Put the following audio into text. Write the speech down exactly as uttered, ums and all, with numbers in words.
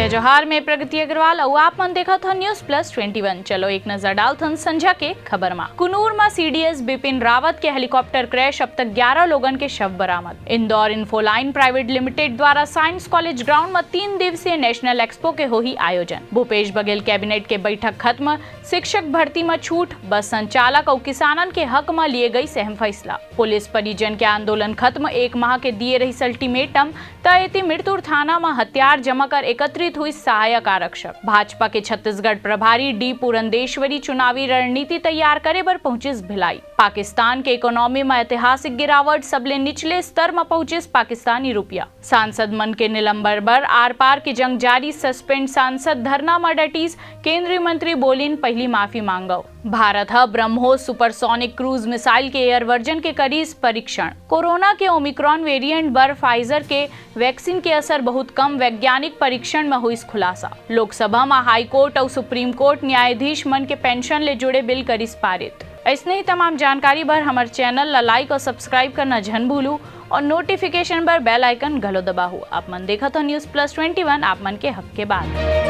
जोहार, मैं प्रगति अग्रवाल अउ आप मन देखत हव News Plus twenty one। चलो एक नजर डालथन संझा के खबर मा। कुनूर मा C D S Bipin Rawat के helicopter crash, अब तक ग्यारह लोगन के शव बरामद। इंदौर Infoline Private Limited द्वारा Science College ground मा तीन दिवसीय National Expo के होही आयोजन। भूपेश बघेल cabinet के बैठक खत्म, शिक्षक भर्ती मा छूट, बस संचालक अउ किसानन के हक मा लिए गइस अहम फैसला। पुलिस परिजन के आंदोलन खत्म, एक माह के दिए रहिस ultimatum, त एती मिरतुर थाना म हथियार जमा कर एकत्रित हुई सहायक आरक्षक। भाजपा के छत्तीसगढ़ प्रभारी डी पुरंदेश्वरी चुनावी रणनीति तैयार करे बर पहुंचिस भिलाई। पाकिस्तान के economy म ऐतिहासिक गिरावट, सबले निचले स्तर म पहुंचिस पाकिस्तानी रुपया। सांसद मन के निलंबन बर आर पार के जंग जारी, suspend सांसद धरना म डटिस, केंद्रीय मंत्री बोलिन पहिली माफी मांगव। भारत ह ब्रह्मोस supersonic cruise missile के air version के करिस परीक्षण। कोरोना के Omicron variant बर Pfizer के vaccine के असर बहुत कम, वैज्ञानिक परीक्षण म होइस खुलासा। लोकसभा म High Court अउ Supreme Court न्यायाधीश मन के pension ले जुड़े bill करिस पारित। अइसने ही तमाम जानकारी बर हमर channel ला like अउ subscribe करना झन भूलू अउ notification बर bell icon घलो दबाहू। आप मन देखत हो News Plus twenty one, आप मन के हक के बात।